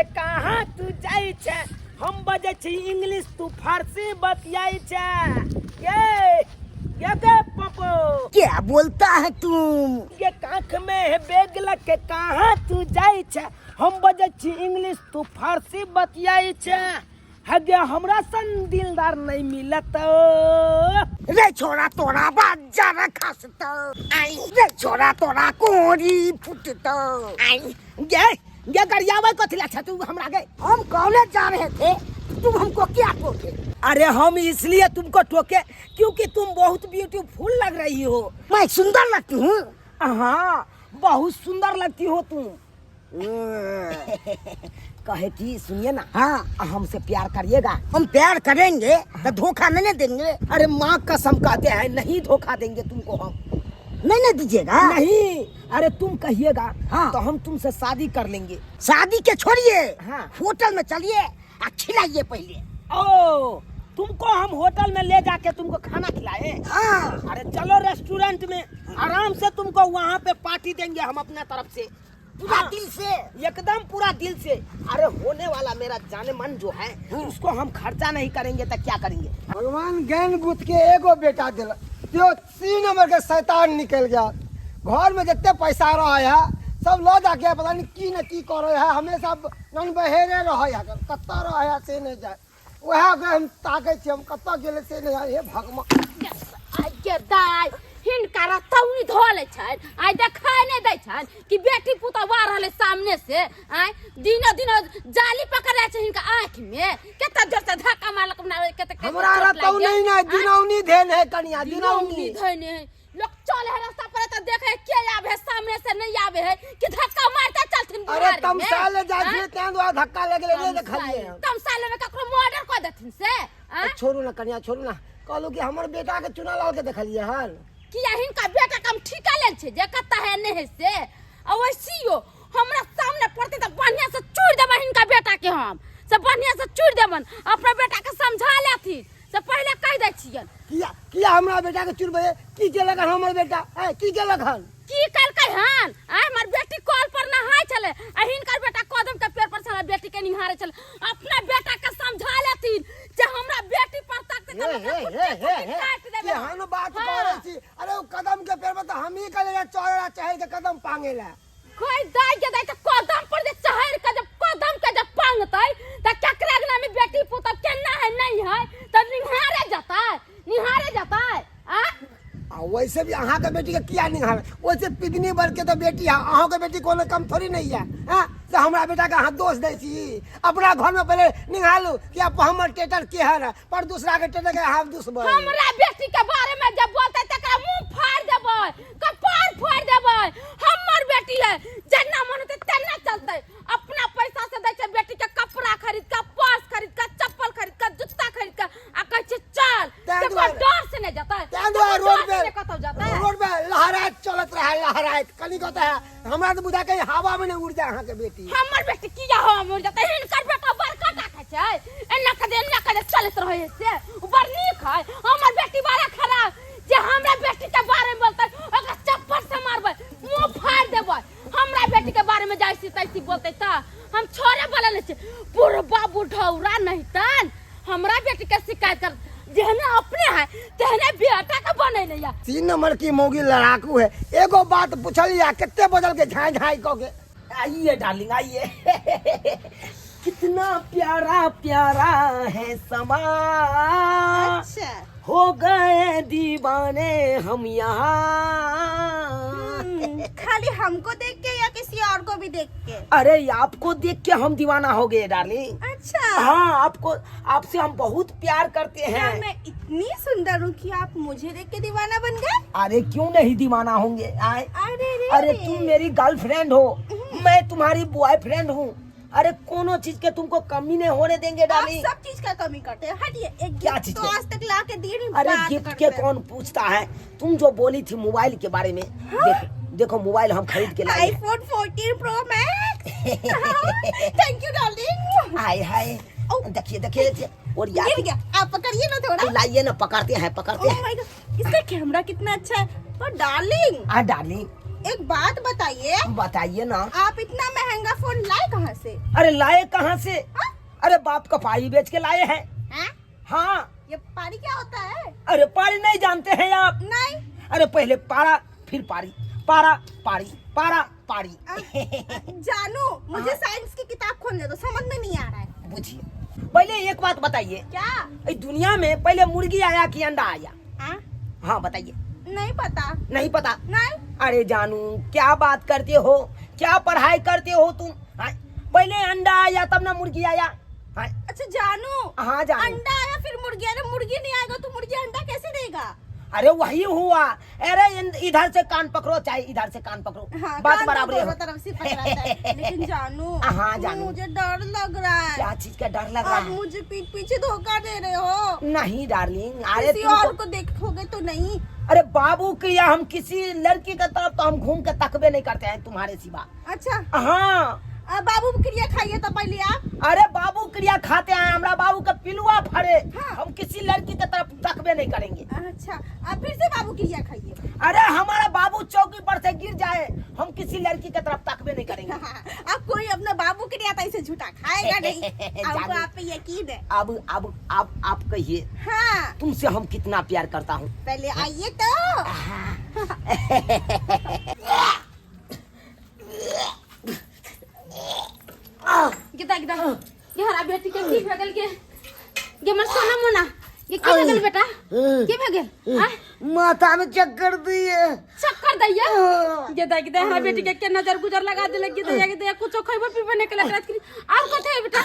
लके कहाँ तू जाइ छै? हम बजै छी इंग्लिश, तू फारसी बतियाइ छै। ये ये गे पप्पो, क्या बोलता है तुम? ये कांख में है बैग लके कहाँ तू जाइ छै? हम बजै छी इंग्लिश, तू फारसी बतियाइ छै। हगे हमरा सन दिलदार नहीं मिलत। रे छोरा तोरा बाजार खसतो, आई रे छोरा तोरा कोरी फुटतो। आई गे गे गरियाबै कथी ला छै तू हमरा गे? हम कॉलेज जा रहे थे, तुम हमको क्या टोके? अरे हम इसलिए तुमको टोके क्योंकि तुम बहुत ब्यूटीफुल लग रही हो। मैं सुंदर लगती हूँ? हाँ, बहुत सुंदर लगती हो तुम। कहे कि सुनिए ना। हाँ। हमसे प्यार करिएगा। हम प्यार करेंगे तो धोखा नहीं देंगे। अरे माँ कसम कहते हैं, नहीं धोखा देंगे तुमको हम। नहीं नहीं दीजिएगा? नहीं, अरे तुम कहिएगा हाँ। तो हम तुमसे शादी कर लेंगे। शादी के छोड़िए, हाँ। होटल में चलिए आ खिलाइए पहले। ओ तुमको हम होटल में ले जाके तुमको खाना खिलाए? हाँ। अरे चलो रेस्टोरेंट में, आराम से तुमको वहाँ पे पार्टी देंगे हम अपना तरफ से। पूरा हाँ। दिल से? एकदम पूरा दिल से। अरे होने वाला मेरा जाने मन जो है उसको हम खर्चा नहीं करेंगे तो क्या करेंगे? भगवान ज्ञान गुत के एगो बेटा दिल त्यो 3 नंबर के शैतान निकल गया। घर में जितने पैसा रहे है सब ल जाके पता नहीं की न की करे है, हमेशा नन बहेरे रहे है, कत्ता रहे है से नहीं जाए। वएह के हम ताकै छी, हम कतऽ गेलै से नहि जाने। हे भगवान। आइ गे दाइ, हिनका रतौनी धऽ लै छनि, आइ देखाइ नहि दै छनि कि बेटी पुतहु आ रहलै सामने से। आइ दिनो दिनो जाली पकड़ै छै हिनका आँखिमे, कते जोर से धक्का मारलक हमरा, कते कते हमरा चोट लागि रतौनी गेल। नहि, दिनौनी धेन है कनिया, दिनौनी दिनौनी धैने है। लोग चले है रास्ता पर तऽ देखे है के आवे है सामने से, नहीं आवे है कि धक्का मारते चलथिन अरे बुढ़ारी में। तमसाले जाइ आँय? छियै तें दुआरे धक्का लागि गेलै, नहि देखलियै हम। तमसाले में ककरो मर्डर कऽ देथिन से, आँय? छोड़ू ना कनिया, छोड़ू ना। कहलहुँ कि हमर बेटा के चुना लाल के देखलियै हन? किया हिनका बेटा के हम ठीका लेल छै जे कत्ता है नहीं है से? आ वैसियो हमरा सामने पड़ते तऽ बढ़िया से चूड़ देबै हिनका बेटा के, हम से बढ़िया से चूड़ देबन। अपना बेटा के समझा लेथिन से पहले कह दै छियन। किया किया हमरा बेटा के चुरबै? की केलक हन हमर बेटा? ऐ की केलक हन? की केलकै हन? आय हमर बेटी कल पर नहाय छलै आ हिनकर बेटा कदम के पेड़ पर से हमर बेटी के निहारे छलै। अपना बेटा के समझा लेथिन जे हमरा बेटी पर तकते तऽ हे ओकरा हे कुट्टी हे हे कुट्टी हे काटि देबै। केहन बात हाँ। करै छी? अरे ओ कदम के पेड़ पर तऽ हमही कहलियै चढ़े चढ़ के कदम पांगे ला। कोई दाई के दाई तऽ कदम पर जे चढ़ के जब कदम के जब पांगतै तऽ केकरा अंगना में बेटी पुतहु केना है नहीं है तऽ निहारे जतै, निहारे जतै। आ आ वैसे भी अहाँके बेटी के किया निहारे? वैसे पिदनी वर्ग के तो बेटी है, अहाँके बेटी कोनो कम थोड़ी नहीं है। हाँ से हमरा बेटा के अहाँ दोष दै छी। अपना घर में पहले निहालू कि अब हमर टेटर केहन है, पर दूसरा के टेटर के अहाँ दुश्मन। हमरा बेटी के बारे में जब बोलते तकरा मुंह फाड़ देबै, कपार फोड़ देबै। हमर बेटी है, जेना मन होतै तेना चलतै। अपना पैसा से दै छै बेटी के कपड़ा खरीद के, पर्स खरीद के, चप्पल खरीद के, जूता खरीद के, आ कहै छै चल। तें ककरो दुआरे- डर से नहि जेतै, तें दुआरे ककरो रोड डर से पे नहि कतौ जेतै। रोड पे लहराइत चलत रहे, लहराइत कनी कहता है हमरा तो बुझा कहीं हवा में नहीं उड़ जाए अहाँ के बेटी। हमर बेटी किया हवा में उड़ जेतै? हिनकर बेटा बड़का टा छै, एना कदे एना कदे चलैत रहै से ओ बड़ नीक है। हमर बेटी बड़ा खराब जे हमरा बेटी के बारे में बोलतै ओकरा चप्पल से मारबै, मुंह फाड़ देबै। हमरा बेटी के बारे में जाइसी तैसी बोलतै त हम छोड़े वाला नहीं छी। बुढ़बा बुढ़ौरा नहीं तन हमरा बेटी के शिकायत कर, जेहने अपने है तेहने बेटा के बनैले या। 3 नंबर की मौगी लड़ाकू है। एगो बात पूछलिया कते बदल के झाई झाई क के। आइए डार्लिंग आइए। कितना प्यारा प्यारा है समा। अच्छा। हो गए दीवाने हम यहाँ। खाली हमको देख के या किसी और को भी देख के? अरे आपको देख के हम दीवाना हो गए डार्लिंग। अच्छा। हाँ, आपको, आपसे हम बहुत प्यार करते क्या हैं। मैं इतनी सुंदर हूँ कि आप मुझे देख के दीवाना बन गए? अरे क्यों नहीं दीवाना होंगे? आए। अरे रे अरे रे। तुम मेरी गर्लफ्रेंड हो, मैं तुम्हारी बॉयफ्रेंड हूँ। अरे कोनो चीज के तुमको कमी नहीं होने देंगे आप डार्लिंग। सब चीज का कमी करते हैं। हटिए, एक क्या गिफ्ट चीज तो के? आज तक ला के दिए नहीं, अरे बात गिफ्ट करते के हैं। कौन पूछता है? तुम जो बोली थी मोबाइल के बारे में, हाँ? देखो देखो मोबाइल हम खरीद के लाए हैं। IPhone 14 pro max. Thank you darling. हाय हाय। ओ। देखिए देखिए देखिए। और यार गिर गया, आप पकड़िए ना थोड़ा। लाइए ना, पकड़ते हैं, पकड़ते ओह हैं। My God, इसका कैमरा कितना अच्छा है। पर डार्लिंग। हाँ डार्लिंग। एक बात बताइए। बताइए ना। आप इतना महंगा फोन लाए कहाँ से? अरे लाए कहाँ से? हाँ? अरे बाप का पाई बेच के लाए हैं। हैं? हाँ। ये पारी क्या होता है? अरे पारी नहीं जानते हैं आप? नहीं। अरे पहले पारा फिर पारी, पारा पारी, पारा पारी। जानू मुझे साइंस की किताब खोलने दो, समझ में नहीं आ रहा है। बुझिए पहले एक बात बताइए। क्या? इस दुनिया में पहले मुर्गी आया कि अंडा आया? हाँ? हाँ बताइए। नहीं पता। नहीं पता? नहीं। अरे जानू क्या बात करते हो, क्या पढ़ाई करते हो तुम? हाँ, पहले अंडा आया तब ना मुर्गी आया। हाँ। अच्छा जानू। हाँ जानू। अंडा आया फिर मुर्गी। अरे मुर्गी नहीं आएगा तो मुर्गी अंडा कैसे देगा? अरे वही हुआ। अरे इधर से कान पकड़ो चाहे इधर से कान पकड़ो। हाँ, बात कान तो बराबर दोनों है। तरफ से पकड़ाता है। लेकिन जानू, हाँ, जानू। मुझे डर लग रहा है। क्या चीज का डर लग रहा आप है? मुझे पीठ पीछे धोखा दे रहे हो। नहीं डार्लिंग, अरे किसी तुमको- और को देखोगे तो नहीं। अरे बाबू क्रिया, हम किसी लड़की के तरफ तो हम घूम के तकबे नहीं करते हैं तुम्हारे सिवा। अच्छा। हाँ। बाबू क्रिया खाइए तो पहले आप। अरे बाबू क्रिया खाते हैं, हमरा बाबू का पिलुआ फड़े। हाँ। हम किसी लड़की के तरफ तकबे नहीं करेंगे। अच्छा, अब फिर से बाबू क्रिया खाइए। अरे हमारा बाबू चौकी पर से गिर जाए, हम किसी लड़की के तरफ तकबे नहीं करेंगे। हाँ, अब कोई अपना बाबू क्रिया तो ऐसे झूठा खाएगा नहीं। आपको जानू। आप पे यकीन है। अब आप कहिए। हाँ। तुमसे हम कितना प्यार करता हूँ। पहले आइए तो। गिदा गिदा ये हरा बेटी के की भगल के गे मर सोना मोना ये की भगल बेटा, की भगल? हाँ? माथा में चक्कर दिए। चक्कर दैया गिदा गिदा हरा बेटी के के नजर गुजर लगा देले। गिदा गिदा कुछो खइबो पीबो नहीं केलक रात के। आब कथे है बेटा?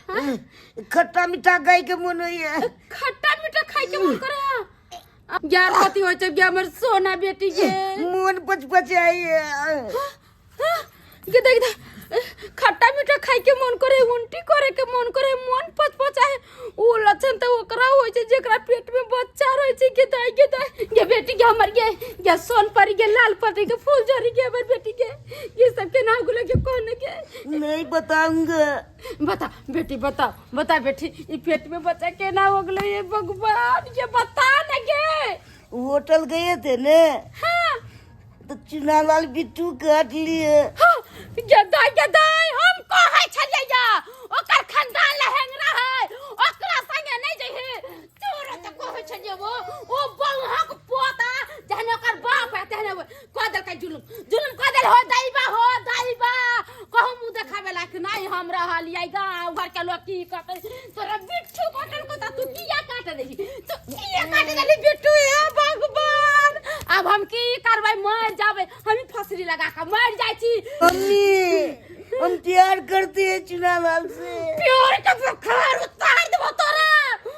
हाँ? खट्टा मीठा खाए के मन होइए। खट्टा मीठा खाए के मन करे है। यार कथी होय छै गे हमर सोना बेटी के? मन पचपचाइए। हाँ? गे देख देख, खट्टा मीठा खाए के मन करे, उल्टी करे के मन करे, मन पचपचाए। ओ लक्षण तो ओकरा होय छै जेकरा पेट में बच्चा रहे छै। गे दाई गे दाई गे बेटी के हमर गे गे सोन परी गे लाल परी के फूल झड़ी गे हमर बेटी के ये सब के नाम गुले के कौन के? नहीं बताऊंगा। बता बेटी, बता बता बेटी, ई पेट में बच्चा केना हो गेलै? ये भगवान, ये बता न गे। होटल गए थे ने? हाँ। तो चुनालाल बिट्टू काट लिए। हाँ, गदाई गदाई हम कहै छलियै या ओकर खानदान लहेंगरा है, ओकरा संगे नहीं जइहे। तोरा त कहै छलियै वो बंहक पोता जहने ओकर बाप है तेहने वो कह देलकै जुलुम जुलुम कह देल। हो दैबा, हो दैबा, कहूँ मुँह देखाबे लायक नहीं हम रहलियै। गाँव घर के लोग की कहतै? तोरा बिट्टू काटल को त तू किया काट देही? तू किया काट देली बिट्टू? हे भगवान, अब हम की करबै? मर जाबै हम, फसरी लगा के मर जाइ छी। मम्मी हम प्यार करते हैं चुनालाल से। प्यार के बुखार उतार देबो तोरा।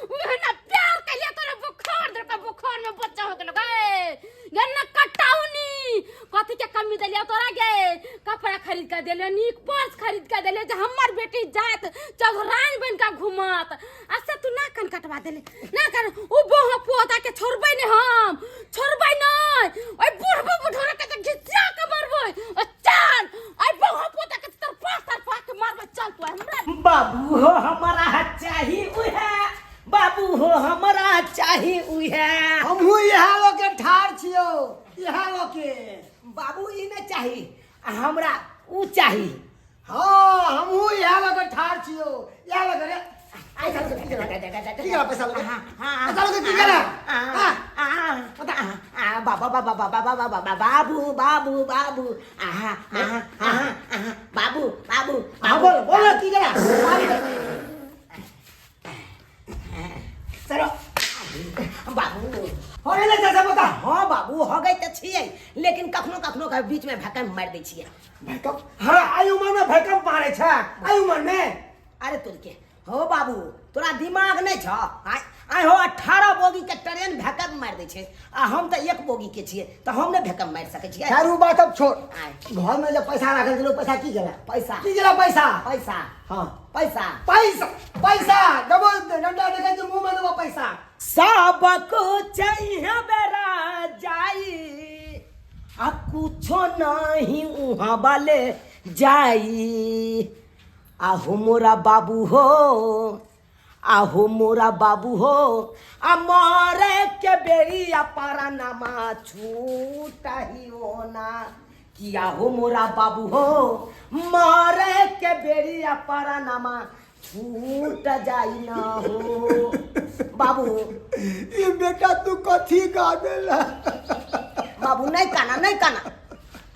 उहे ना प्यार कहिया तोरा बुखार देलका, बुखार में बच्चा हो गेल गे। गन्ना कटाउनी कथी के कमी देलिया तोरा गे? कपड़ा खरीद के देलियो, नीक पर्स खरीद के देलियो जे हमर बेटी जात चौधरान बन के घूमत। अच्छा तू ना कन कटवा देले ना कन उ बोह पोता के छोड़बै ने, हम छोड़बै नै। ओइ बुढ़बो बुढ़ोरा के जे घिचा के मारबै। ओ चल ओइ बोह पोता के तरफा तरफा के मारबै। चल तू हमरा बाबू हो हमरा चाही उहे, बाबू हो हमरा चाही उहे। हमहू इएह लऽ के ठाढ़ छियौ, इएह लऽ के। बाबू ई नहि चाही हमरा, उ चाही। हाँ हमहू इएह लऽ के ठाढ़ छियौ, इएह लऽ के। रे पैसा लऽ के की केला? की केला पैसा लऽ के? पैसा लऽ के की केला? हाँ? बाबा बाबा बाबा बाबा बाबा बाबू बाबू बाबू आहा आहा आहा आहा बाबू बाबू। हाँ बोल बोल ना, की केला? चलो बाबू। हो गेलै चाचा बता। हाँ बाबू हो गए तऽ छियै, लेकिन कखनो कखनो के बीच में भकम मारि दै छियै। भैकम? हाँ आई उम्र में भैकम मारे छै, आई उम्र में। अरे तोर के हो बाबू, तोरा दिमाग नहीं छ? आय आय हो 18 बोगी के ट्रेन भैकम मारि दै छै आ हम तऽ एक बोगी के छियै, तऽ हम नहि भैकम मारि सकै छियै। खैर उ बात अब छोड़। आय। घर में जब पैसा राखल गेलो, पैसा की गेला? पैसा। की गेला पैसा? पैसा। हाँ। पैसा। पैसा पैसा देबो डंडा देखै छै मुंह में देबो पैसा। सब कुछ यहाँ बेरा जाई आ कुछो नहीं उहाँ वाले जाई। आहो मोरा बाबू हो, आहो मोरा बाबू हो, आ मरे के बेरिया पारा नामा छूटही हो ना किया हो मोरा बाबू हो मारे के बेरिया परानामा छूट जाई ना हो बाबू। ई बेटा तू कथी गा देला? बाबू नहीं काना, नहीं काना।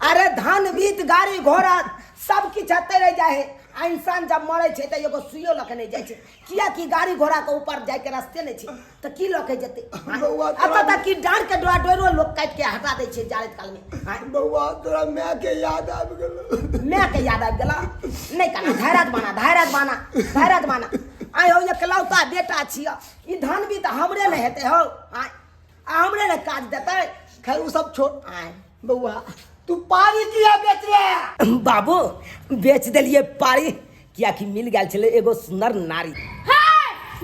अरे धन बीत गाड़ी घोड़ा सब किछु एतै रहि जाइ है आ इंसान जब मरै छै तऽ एगो सुइयो लऽ के नहि जाइ छै, कियाकि गाड़ी घोड़ा के ऊपर जाइके रास्ते नहि छै तऽ की लऽ के जेतै? बौआ, एतऽ तक कि डाँड़ के डोरा डोरो लोक काटि के हटा दै छै जाड़ैत काल मे। आँय? बौआ तोरा माय के याद आबि गेलौ। माय के याद आबि गेलौ? नहि काना, धैर्य बाना, धैर्य बाना, धैर्य बाना। आइ हौ एकलौता बेटा छियऽ, ई धन भी तऽ हमरे ने हेतै हौ। आँय, आ हमरे ने काज देतै। खैर ओ सब छोड़। आँय बौआ तू पारी किया बेचले? बाबू बेच देलिए पारी कियाकि मिल गेल छलै एगो सुंदर नारी। हे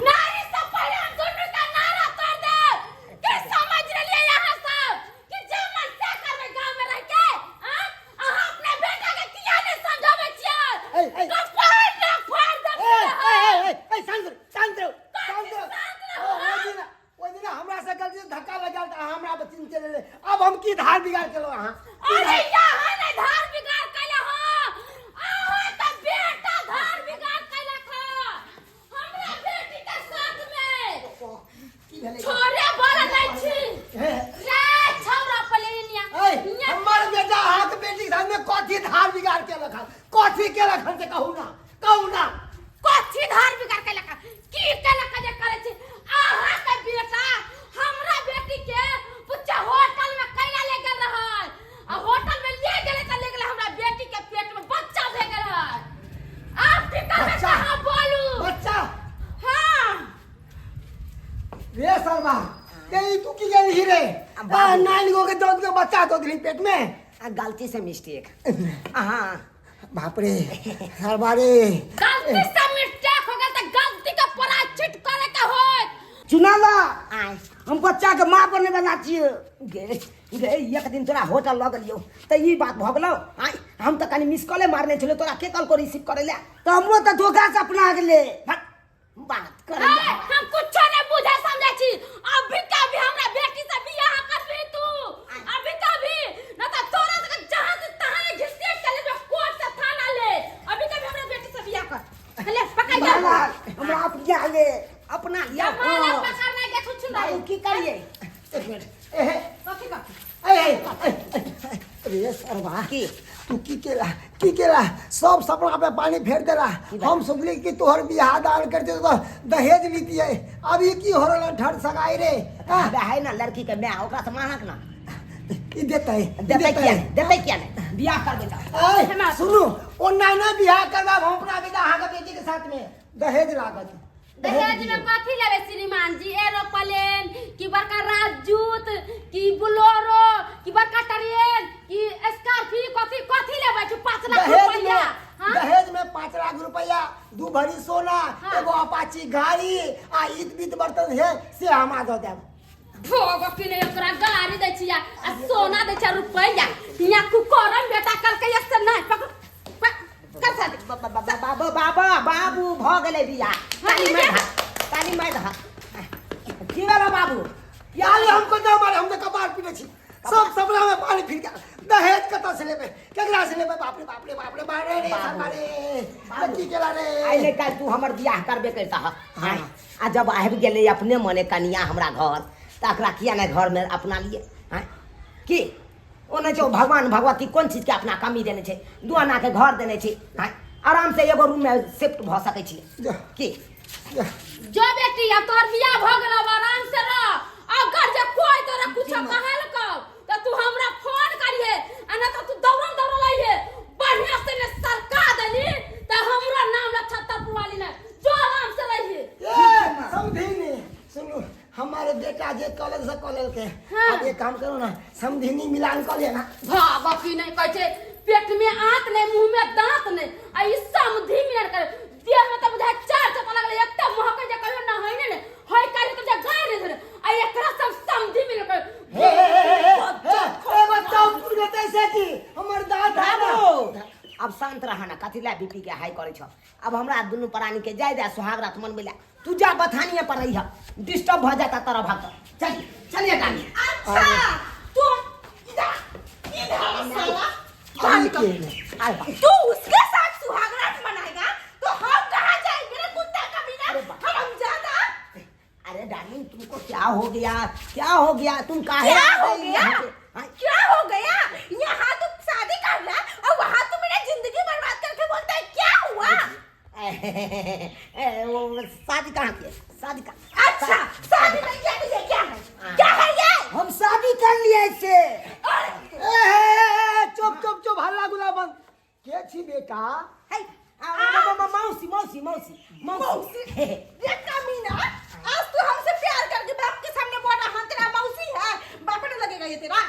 नारी से पहले हम दुनू का नारा तोड़ देब। की समझ रहलिए यहाँ सब कि जे मन से करबै गांव में रह के? हाँ? अहाँ अपने बेटा के किया नहीं समझाबै छियै? ए, ए। कपार ना फाड़ देब। ए, ए, ए, ए, ए, शांत रहो, शांत रहो, शांत रहो। शांत रहो, ओ, ओहि दिना, ओहि दिना हमरा से गलती से धक्का लग गेल तऽ अहाँ हमरा पर चिन्ह चलि एलै। अब हम की धार बिगाड़ केलहुँ अहाँ? की अरे धार? यहाँ नहीं धार बिगाड़ कैले हो, अहाँ तऽ बेटा धार बिगाड़ कैलक हँ हमरा बेटी के साथ में। की भेलै? छोड़े बोला नहीं छी हे, रे छौरा पलेनिया। ए, हमर बेटा अहाँके बेटी के साथ में कथी धार बिगाड़ केलक हन? कथी केलक हन से कहू ना, कहू ना। कथी धार बिगाड़ केलक हन? की केलक जे करै छी अहाँ के बेटा? हमरा बेटी के पुच्छा होटल में कैला ले गेल रहै आ होटल में ले गेलै तऽ ले गेलै, हमरा बेटी के पेट में बच्चा भे गेल है। आप की करबै? बच्चा? अहाँ बोलू। बच्चा? हाँ। रे सरवा, ते ई तू की गेलही रे? आ, नाइन गो के दौड़ के बच्चा दऽ देलही पेट में। आ गलती से मिस्टेक। हाँ। बाप रे सरवा रे, गलती से मिस्टेक हो गेल तऽ गलती के प्रायश्चित करे के होत। चुना ला। आय। हम बच्चा के माँ बने वाला छियै। गे गे, एक दिन तोरा होटल लऽ गेलियौ तऽ ई बात भऽ गेलौ। आय, हम तऽ कनि मिस कॉले मारने छलियौ, तोरा के कहलकौ रिसीव करै लए? तऽ हमरो तऽ धोखा से अपना गेलै। भक, बात करै ए, हम कुछो नहीं बुझे समझे छी। अभी के अभी हमरा बेटी से बियाह करबी तू, अभी के अभी, न त तोरा तक जहां से तहां ले घिसेट के ले जो कोर्ट से थाना ले। अभी के अभी हमरा बेटी से बियाह कर। ले पकड़ जा। बाबा, हमरा अपना ले, अपना लिया। जमाना पकड़ना के कुछ नहीं। बाबू की करिए? एक मिनट, एहे। कथी कथी? ए, ए, ए, ए, रे सरवा, की? तू की केला, की केला? सब सपना पे पानी फेर देला। हम सोचली कि तोहर बियाह दान करते तो दहेज लीतिए, अब ई की हो रहल ठर सगाई रे? हाँ? अबे है ना लड़की के माय, ओकरा से मांगक ना। ई देतै? ई देतै किया? देतै? देतै किया नहीं? बियाह कर बेटा। ऐ, सुनू, ओना ना बियाह करबाब हम अपना बेटा अहाँके बेटी के साथ में, दहेज लागत। दहेज में कथी लेबै श्रीमान जी? एरोप्लेन कि बड़का राजदूत कि बोलेरो कि बड़का ट्रेन कि स्कॉर्पियो, कथी कथी लेबै छी? 5 लाख दहेज रुपया? में हाँ? दहेज में 5 लाख रुपया, 2 भरी सोना, हाँ। एगो अपाची गाड़ी आ ईद बीत बर्तन है से हम आ दऽ देब। भोग कि नहीं ओकरा गाड़ी दै छियै आ सोना दै छियै रुपया। हियाँ कुकरम बेटा करके एक से नहीं पकड़ कर शादी। बाबा बाबा बाबू भऽ गेलै बियाह। ताली मारि दह, ताली मारि दह। की भेलौ बाबू? ताली हमको दे मारे, हम तऽ कपार पीटे छी। सब सपना में पानी फिर गया। दहेज कतऽ से लेबै, केकरा से लेबै? बाप रे बाप रे बाप रे बाप रे रे बाप रे, तऽ की केला रे? आइ नहि काल्हि तू हमर बियाह करबे करितह। हाँ। आ जब आबि गेलै अपने मने कनिया हमरा घर तऽ एकरा किया नहि घरमे अपना लिए? आँय, की ओ नहि छै भगवान भगवती कोन चीजके अपना कमी देने छै? 2 आनाके घर देने छै। आँय, आराम से एगो रूममे शिफ्ट भऽ सकै छी। जा। की जा। जो बेटी, अब तोहर बियाह भऽ गेलौ, अब आराम से रह। अगर जे कोई तोरा कुछो कहलकौ तऽ तू हमरा फोन करिहे आ नहि तऽ तू दौड़ल दौड़ल अइहे। बढ़िया से ने सरका देली तऽ हमरो नाम ल छत्तरपुर वाली ने। जो आराम से रहिए। ए समधिनी सुनू, हमारे बेटा जे कॉलेज से कॉलेज के। हाँ। अब एक काम करो ना, समधिनी मिलान कर लेना। भागो की नहीं कहै छै, पेट में आंत नहीं मुंह में दांत नहीं आ ई समधि मिलान करे। देह में तऽ बुझाय 4 चप्पल लगलै, एते महकै जे कहियो नहैने ने होय काल्हि तऽ बुझाय गाय नहि धरे आ एकरा सब समधि मिलान करे। हे, हे, हे, हे, हे, एगो चौक पुर देतै से की हमर दांत है ना। बाबू अब शांत रह ना, कथी लए बीपी के हाई करै छौ? अब हमरा दुनू प्राणी के जाय दे सुहाग रात मनबै लए। तू जा बथानिए पर रहिह, डिस्टर्ब भऽ जाता तोरा भक्त। चल चलिए टांगी। अच्छा तू इधर इधर साला। बाहर निकल। अरे बाप। तू उसके साथ सुहागरात मनाएगा तो हम कहाँ जाएंगे रे कुत्ता कमीना हरामजादा। अरे डार्लिंग, तुमको क्या हो गया, क्या हो गया, तुम काहे क्या आ हो गई गया? यहाँ पे? हाँ? क्या हो गया? यहाँ तो शादी कर रहा और वहाँ तो मेरा जिंदगी बर्बाद करके बोलता है क्या हुआ? ए, वो शादी कहाँ की है? शादी कहाँ? अच्छा, शादी नहीं किया तो ये क्या है? क्या है ये? हम शादी कर लिए इससे। अरे, ए, ए, ए, चुप चुप चुप, हल्ला गुला बंद। के छी बेटा? है, आ, मौसी मौसी मौसी मौसी। ये कमीना, आज तू हमसे प्यार करके बाप के सामने बोल रहा, हाँ तेरा मौसी है, बाप ने लगेगा ये तेरा।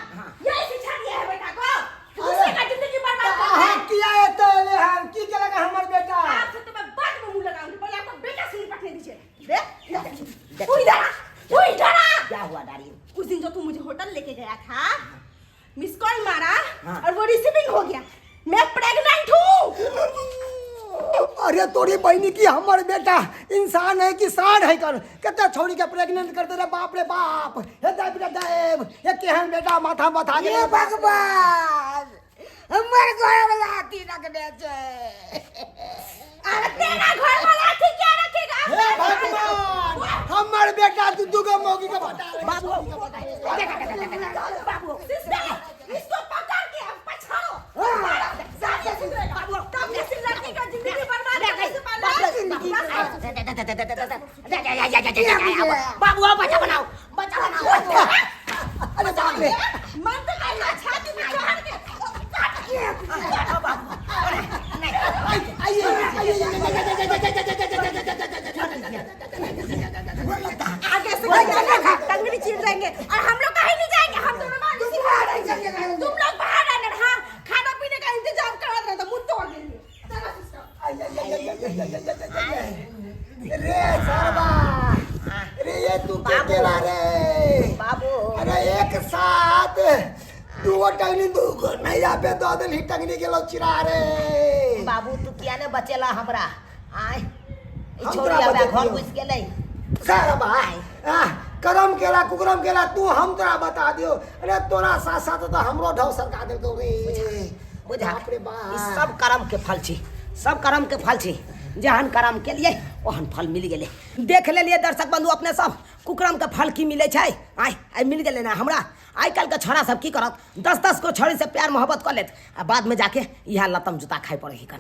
यही शिक्षा दिया है बेटा को, दूसरे का जिंदगी बर्बाद कर अहाँ किया एतऽ एलै हन? की केलक हमर बेटा? आपसे तो मैं बाद में मुंह लगाऊंगी, पहले आपका बेटा से निपटने दीजिए। देख, देख, तू इधर आ, तू इधर आ। क्या हुआ डार्लिंग? उस दिन जो तू मुझे होटल लेके गया था, मिस कॉल मारा हाँ। और वो रिसीविंग हो गया, मैं प्रेग्नेंट हूँ। अरे तोरी बहनी की, हमर बेटा इंसान है कि साढ़ है? कर कते छौड़ी के प्रेग्नेंट करते रे, बाप रे बाप, हे देव रे देव, हे केहन बेटा माथा माथा हे भगवान, हमर घर वाला हाथी रखने छै। अरे तेरा घर वाला हाथी क्या रखेगा? हे भगवान, हमर बेटा दू दू गो मौगी के बता बाबू बाबू, सिस्टर, इसको पकड़ के अब पछाड़ो। सारी सुधरेगा तब किसी लड़की का जिंदगी बर्बाद करने से पहले। बाबू, बच्चा बनाओ, बच्चा बनाओ। अरे बाप रे। मन तो करना छाती में चढ़ के। आइए आइए। आगे से टंगड़ी चीर देंगे और हम लोग कहीं नहीं जाएंगे, हम दोनों बाहर इसी बाहर रहेंगे। तुम लोग बाहर आना, हाँ, खाना पीने का इंतजाम करा देना तो मुंह तोड़ देंगे। चलो सिस्टर। रे सरबा रे, ये तू के केला रे? बाबू। अरे एक साथ दूगो टंगनी, दूगो नैया पे दऽ देलही, टंगनी गेलो चिरा रे। बाबू, तू किया ने बचेला हमरा? आय, ई हम छोरी तोरा हमरा घर बचेलियौ। घुस गेलै। सरबा, करम केला कुकरम केला तू, हम तोरा बता दियो। अरे तोरा साथ साथ तो हमरो ढौ सरका देलकौ रे। बुझा। बाप रे बाप। ई सब कर्म के फल छी, सब कर्म के फल छी। जहन कर्म के लिए ओहन फल मिल गेलै। देख लेलियै दर्शक बंधु अपने सब, कुकरम के फल की मिलै छै। आय आइ मिल गेलै ना हमरा। आइ काल्हि के छोड़ा सब की करत, दस दस गो छोड़ी से प्यार मोहब्बत कर लेत आ बाद में जाके इएह लतम जूता खाइ पड़े हिकन।